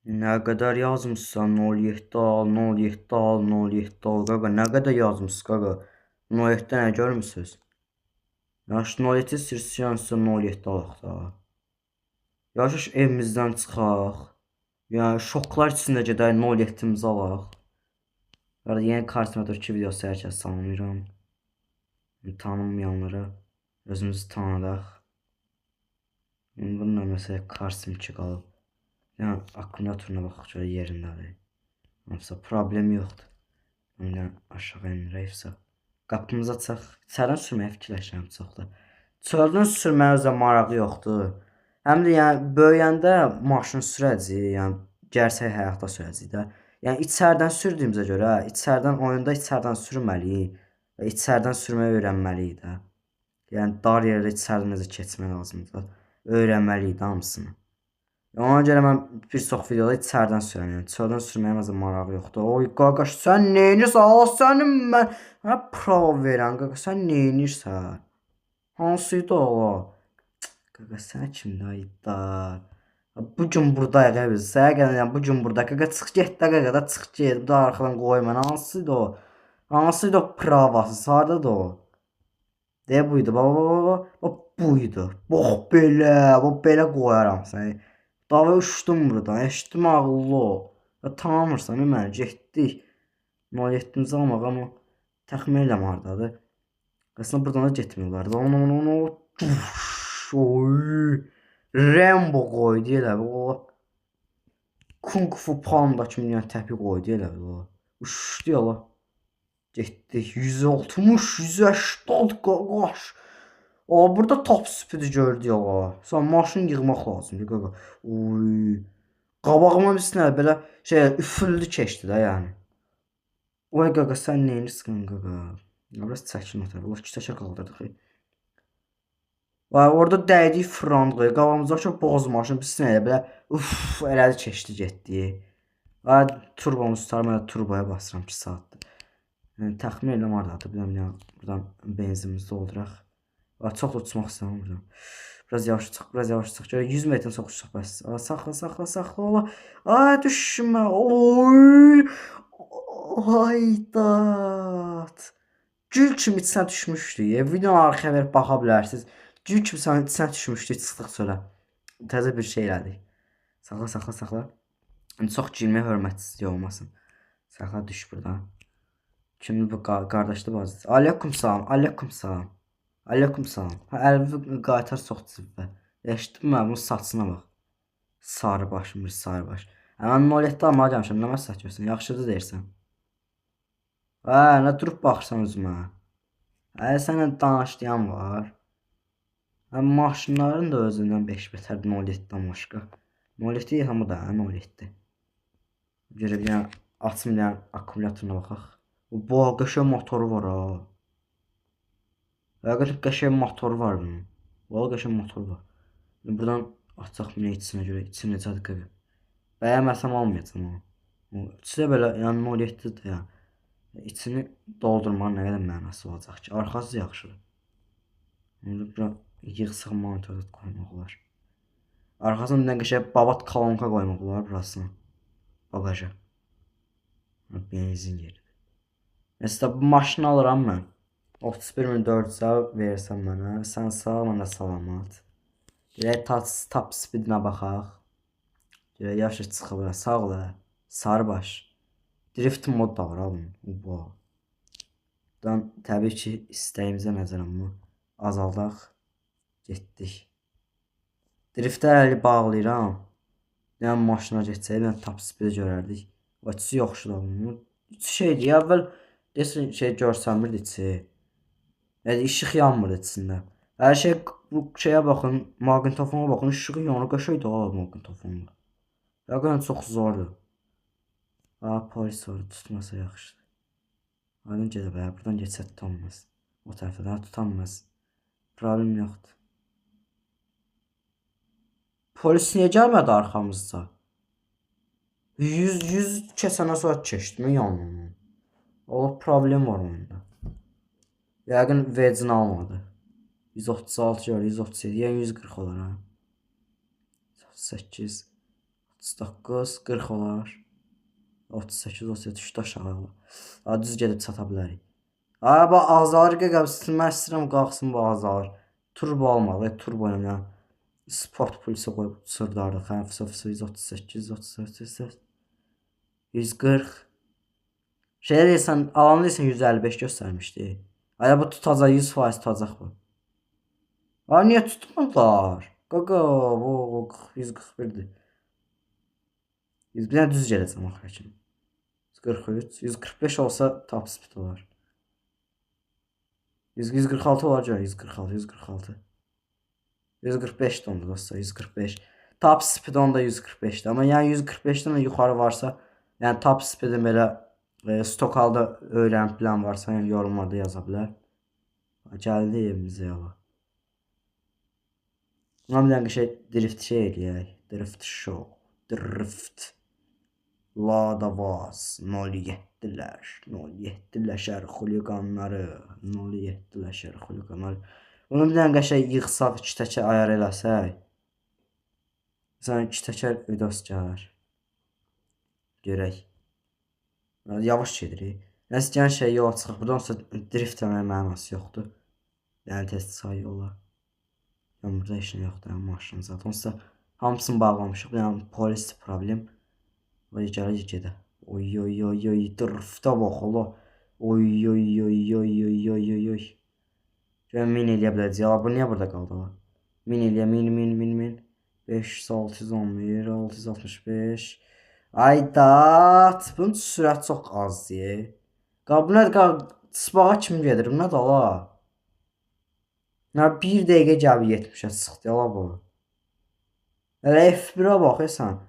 Nə qədər yazmısan 07 al, 07 al, 07 al qaqa. Nə qədər yazmısınız qaqa? 07-də nə görmüsünüz? Yaxşı 07 istəyirsənsə 07 alaq da. Yaxşı evimizdən çıxaq. Yəni şoklar içində gedək 07-mizi alaq. Bu arada yeni Car Simulator 2 videosu hər kəs salamlayıram. Tanınmayanlara özümüzü tanıdaq. Bununla məsələ Car Sim 2 qalıb. Yəni akkumulyatoruna baxaq görə yerindədir. Hamısı problem yoxdur. Yəni aşağı endirək. Qapımızı açaq. İçəridən sürməyə fikirləşirəm çox da. Çöldən sürməyə özə marağı yoxdur. Həm də yəni böyüyəndə maşın sürəcəyik, yəni gerçək həyatda sürəcəyik də. Yəni içəridən sürdüyümüzə görə, içəridən oyunda içəridən sürməliyik və içəridən sürməyi öyrənməliyik də. Yəni dar yerdə içəridən necə keçmək lazımdır. Öyrənməliyik də hamısını. Ona görə mən bir çox videoda içəridən sürürəm. Yəni çöldən sürməyə məzə marağı yoxdur. Oy qaqaş, sən neynirsən? Allah sənin mən hə pravo verən qaqa, sən neynirsən? Hansı idi o? Qaqa sən kimdir ay da? Bu gün buradayıq biz. Sənə yəni bu gün burada. Qaqa çıx get də qaqa da çıx get. Bu da arxadan qoy mənə. Hansı idi o? Hansı idi o pravası? Hardadır o? Deyə bu idi. Baba baba baba bu idi. Bax belə, bax belə qoyaram səni. Dava uçdum buradan. Eşitdim ağıllı ol. Ya tanımırsan məni. Getdik. 07-mizi almaq amma təxmin edirəm hardadır. Əslində buradan da getmək olardı. Onu onu onu. Oy. Rambo qoydu elə. O Kung Fu Panda kimi yəni təpi qoydu elə. O. Uçdu yola. Getdik. 160, 180 qaqaş. O burada top speed gördü ya. Sonra maşın yığmaq lazımdır qaqa. Oy. Qabağıma bir nə belə şey üfüldü keçdi də yəni. Oy qaqa sən neynirsən qaqa? Ya biraz çəkin o tərəfə. Allah iki təkər qaldırdıq. Vay orada dəydik fırlandıq. Qabağımızdakı boğaz maşın biz nə belə uf elədi keçdi getdi. Vay turbomuz tutar mən turboya basıram 2 saatdır. Yəni təxmin edirəm hardadır. Bilmirəm yəni buradan benzinimizi dolduraq. Vay çox da uçmaq istəmirəm buradan. Biraz yavaş çıx, biraz yavaş çıx. Görə 100 metrdən çox uçsaq bəs. Aa, saxla, saxla, saxla ola. Ay düşmə. Oy. Haydat. Gül kimi içinə düşmüşdük. Videonun arxaya verib baxa bilərsiniz. Gül kimi sən içinə düşmüşdük, çıxdıq çölə. Təzə bir şey elədik. Saxla, saxla, saxla. Çox girməyə hörmətsizlik olmasın. Saxla düş buradan. Kimdir bu qardaşlı bacısı? Aleyküm salam, aleyküm salam. Aleyküm salam. Ha, əlvi qaytar çox civvə. Eşitdin mü? Bunun saçına bax. Sarı başım bir sarı baş. Hə, mən 07 almağa gəlmişəm. Nə məsləhət görürsən? Yaxşıdır deyirsən. Hə, nə durub baxırsan özümə? Hə, sənlə danışlayan var. Hə, maşınların da özündən 5 betərdir 07-dən başqa. 07 hamı da 07. Görə bir dənə açım bir dənə akkumulyatoruna baxaq. Bu qəşəng motoru var ha. Həqiqətən qəşəng motoru var bunun. Valla qəşəng motoru var. Buradan açaq bir içinə görə. İçi necədir qaqa. Bəyənməsəm almayacağam ha. İçi də belə yəni 07-dir yəni. İçini doldurmanın nə qədər mənası olacaq ki? Arxası yaxşıdır. Bunu bura yığsaq monitor qoymaq olar. Arxasına bir dənə qəşəng babat kolonka qoymaq olar burasına. Bagaja. Benzin yeridir. Mesela bu maşını alıram mən. 31.400-ə verirsən mənə. Sən sağ, mənə salamat. Görək top speed-inə baxaq. Görək yaşı çıxıb bura. Sağ ol hə. Sarıbaş. Drift mod da var ha bunun. Oba. Buradan təbii ki istəyimizə nəzərən bunu azaldaq. Getdik. Driftə əli bağlayıram. Yəni maşına getsəydi, mən top speed görərdik. O içi yaxşıdır bunun. İçi şeydir, əvvəl desin şey görsənmirdi içi. Yəni işıq yanmırdı içində. Hər şey bu şeyə baxın, maqnitofona baxın, işığı yanır, qəşəngdir ha maqnitofonda. Həqiqətən çox zordur. Ha, polis var, tutmasa yaxşıdır. Aydın gedə bilər, buradan getsə tutanmaz. O tərəfdə də tutanmaz. Problem yoxdur. Polis niyə gəlmədi arxamızca? 100 100 keçəndən sonra keçdim yanından. Allah problem var onda. Yəqin vecini almadı. 136 gör, 137, yəni 140 olar ha. 38, 39, 40 olar. 38, 37 düşdü aşağı. Ha, düz gedib çata bilərik. Ha, bu azalır qaqa, mən istəyirəm qalxsın bu azalır. Turbo almalı, turbo ilə yəni. Sport pulsu qoyub sırdardıq. Hə, fısa fısa 138, 138, 140. Şey deyirsən, alanı deyirsən 155 göstərmişdi. Ay bu tutacaq, 100% tutacaq bu. Ay niyə tutmurlar? Qaqa, bu 141-dir. 100 bir dənə düz gələcəm axıra kimi. 143, 145 olsa top speed olar. 100, 146 olar görə 146, 146. 145 də onda dostlar, 145. Top speed onda 145-dir. Amma yəni 145-dən də yuxarı varsa, yəni top speed-in belə stok halda öyrənib bilən varsa, yəni yorumlarda yaza bilər. Gəldi evimizə yola. Buna bir dənə şey drift şey eləyək. Drift show. Drift. Lada Vaz 07'lər. 07'ləşər xuliqanları. 07'ləşər xuliqanları. Bunu bir dənə qəşəng yığsaq, iki təkər ayar eləsək. Məsələn, iki təkər videosu gələr. Görək. Yavaş gedirik. Nəsə gələn şey yola çıxaq. Buradan sonra drift eləməyin mənası yoxdur. Yəni tez çıxaq yola. Yəni burada heç nə yoxdur, yəni maşın zat. Onsuz da hamısını bağlamışıq. Yəni polis problem. Oy gəlir gedə. Oy oy oy oy driftə bax ola. Oy oy oy oy oy oy oy oy. Görən min eləyə biləcək. Bu niyə burada qaldı ala? Min eləyə min min min min. 500 611 665. Ayda, bunun sürət çox azdır. Qal bu nədir? Qal sbağa kimi gedir. Bu nədir ala? Nə bir dəqiqə gəlib 70-ə çıxdı ala bu. Elə F1-ə bax sən.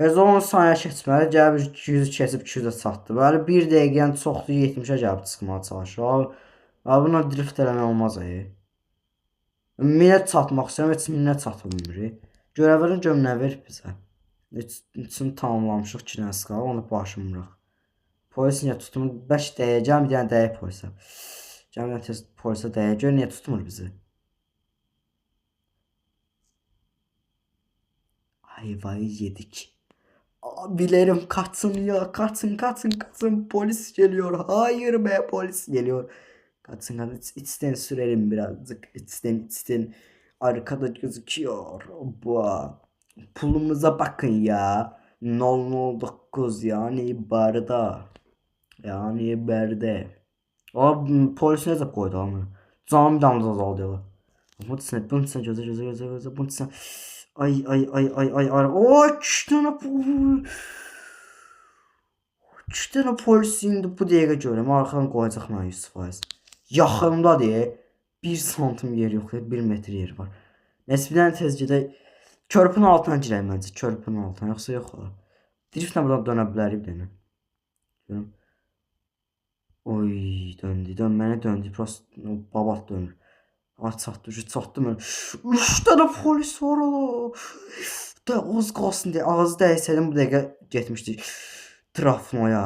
Və 10 saniyə keçmədi, gəlib 200-ü keçib 200-ə çatdı. Bəli, bir dəqiqədən çoxdur 70-ə gəlib çıxmağa çalışır. Abi, buna drift eləmək olmaz ay. Minə çatmaq istəyirəm, heç minə çata bilmirik. Görəvlərin görüm nə verib bizə. Üçünü tamamlamışıq, 2 dənəsi qalır, onu başım vuraq. Polis niyə tutmur? 5 dəyəcəm, bir dənə dəyə polisə. Gəlin bir dənə tez polisə dəyə, gör niyə tutmur bizi. Ayvayı yedik. Abilerim kaçın ya, kaçın kaçın kaçın, polis geliyor. Hayır be, polis geliyor. Kaçın kaçın, içten sürelim birazcık, içten içten. Arkada gözüküyor. Bu pulumuza bakın ya. 009 yani barda. Yani berde. O polis necə qoydu amma? Canım damla azaldı ya. Bunun içinə, bunun içinə gözə gözə gözə gözə, bunun içinə. Ay ay ay ay ay ay. O 3 dənə pul. 3 dənə polis indi bu dəqiqə görürəm. Arxadan qoyacaq mənə 100%. Yaxınımdadır. 1 santim yer yox, 1 metr yer var. Nəsə bir dənə tez gedək. Körpünün altına girək məncə, körpünün altına. Yoxsa yox olar. Driftlə buradan dönə bilərik bir dənə. Görüm. Oy, döndü. Dönməni döndü. Prost babat dönür. Ay çatdı, çatdı mən. 3 dənə polis var ola. Da az qalsın deyə ağzı dəysəydim bu dəqiqə getmişdik trafnoya.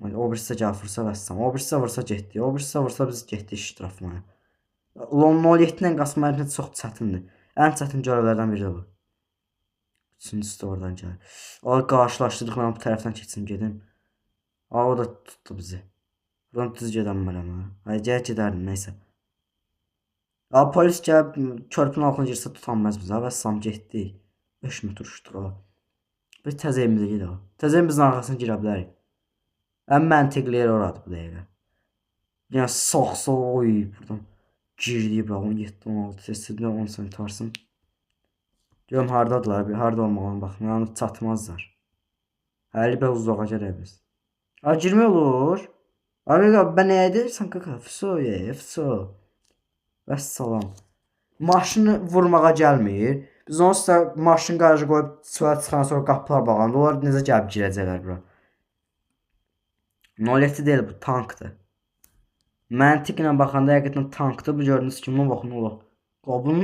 O birisi gəlib vursa vəssalam. O birisi vursa getdi. O birisi vursa biz getdik ştrafnoya. Ulan 07 ilə qasma çox çətindir. Ən çətin görevlərdən biri də bu. Üçüncüsü də oradan gəlir. O qarşılaşdırdıq, mən bu tərəfdən keçim gedim. Aa, o da tutdu bizi. Buradan düz gedən mənəm ha. Ay gəl gedərdim, nəysə. Aa, polis gəlib körpünün altına girsə tutanmaz bizi. Vəssalam getdik. 5 metr uçduq ha. Biz təzə evimizə gedək. Təzə evimizin arxasına girə bilərik. Ən məntiqli yer oradır bu dəqiqə. Yəni sağ sol oy buradan girdik bura 17 16 tez 10 saniyə tutarsın. Görüm hardadılar, bir harda olmağına baxın. Yəni çatmazlar. Hələ biraz uzağa gələk biz. A girmək olur. Abi ben nəyə deyirsən kaka? Fso ye, fso. Vəssalam. Maşını vurmağa gəlmir. Biz onsuz da maşın qaraja qoyub çölə çıxandan sonra qapılar bağlandı. Onlar necə gəlib girəcəklər bura? 07 deyil bu, tankdır. Məntiqlə baxanda həqiqətən tankdır. Bu gördüyünüz kimi buna baxın ola. Bunun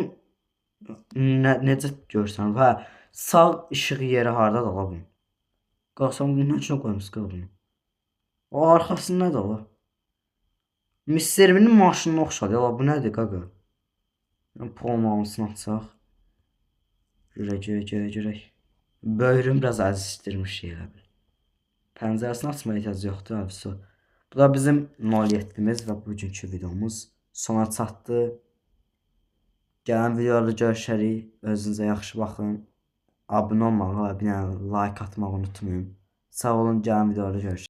necə görsən? Hə, sağ işıq yeri hardadır la bunun? Qalxsan bunu nə üçün qoymusunuz bunu? O arxası nədir la? Mr. Bean'in maşınına oxşadı. La bu nədir qaqa? Yəni polun hamısını açaq. Görək, görək, görək, görək. Böyrüm biraz əzişdirmişik elə bil. Pəncərəsini açmaya ehtiyac yoxdur, ha, Bu da bizim 07-miz və bugünkü videomuz sona çatdı. Gələn videolarda görüşərik. Özünüzə yaxşı baxın. Abunə olmağı və bir dənə like atmağı unutmayın. Sağ olun, gələn videolarda görüşərik.